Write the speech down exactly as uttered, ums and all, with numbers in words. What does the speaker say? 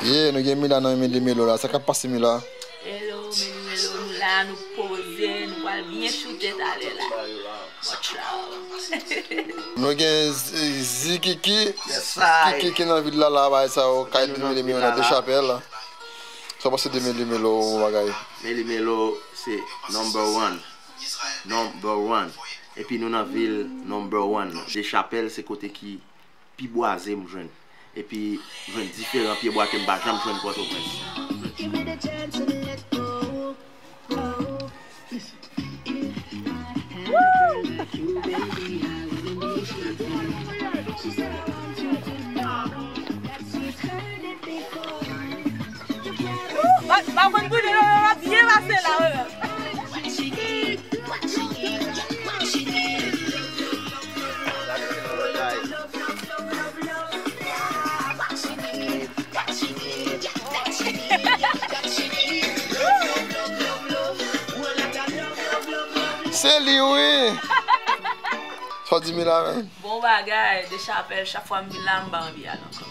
Yeah, nou gen Mila nan Meli Melo la. Sa k ap pase, Mila? Hello, Meli Melo, nou la, nou poze, nou pral byen choute talè la. Much love. Nou gen Z- Zikiki. Yes, I. Kiki ki nan vil la la, bay sa yo, kay Nou de nan Meli vil Melo la nan de la. Chapèl la. Sa pase de Meli Melo bagay. Meli Melo se number one. Number one. Epi nou nan vil number one. De Chapèl se kote ki pi bwaze m jwenn. Epi m jwenn diferan pyebwa ke m pa janm jwenn Pòtoprens. Pa pa konn boule non, non, non, byen pase la, wi, menm. Se li wi. Sa w di Mila menm? Bon bagay, De Chapèl, chak fwa m vin la, m pa anvi al ankò.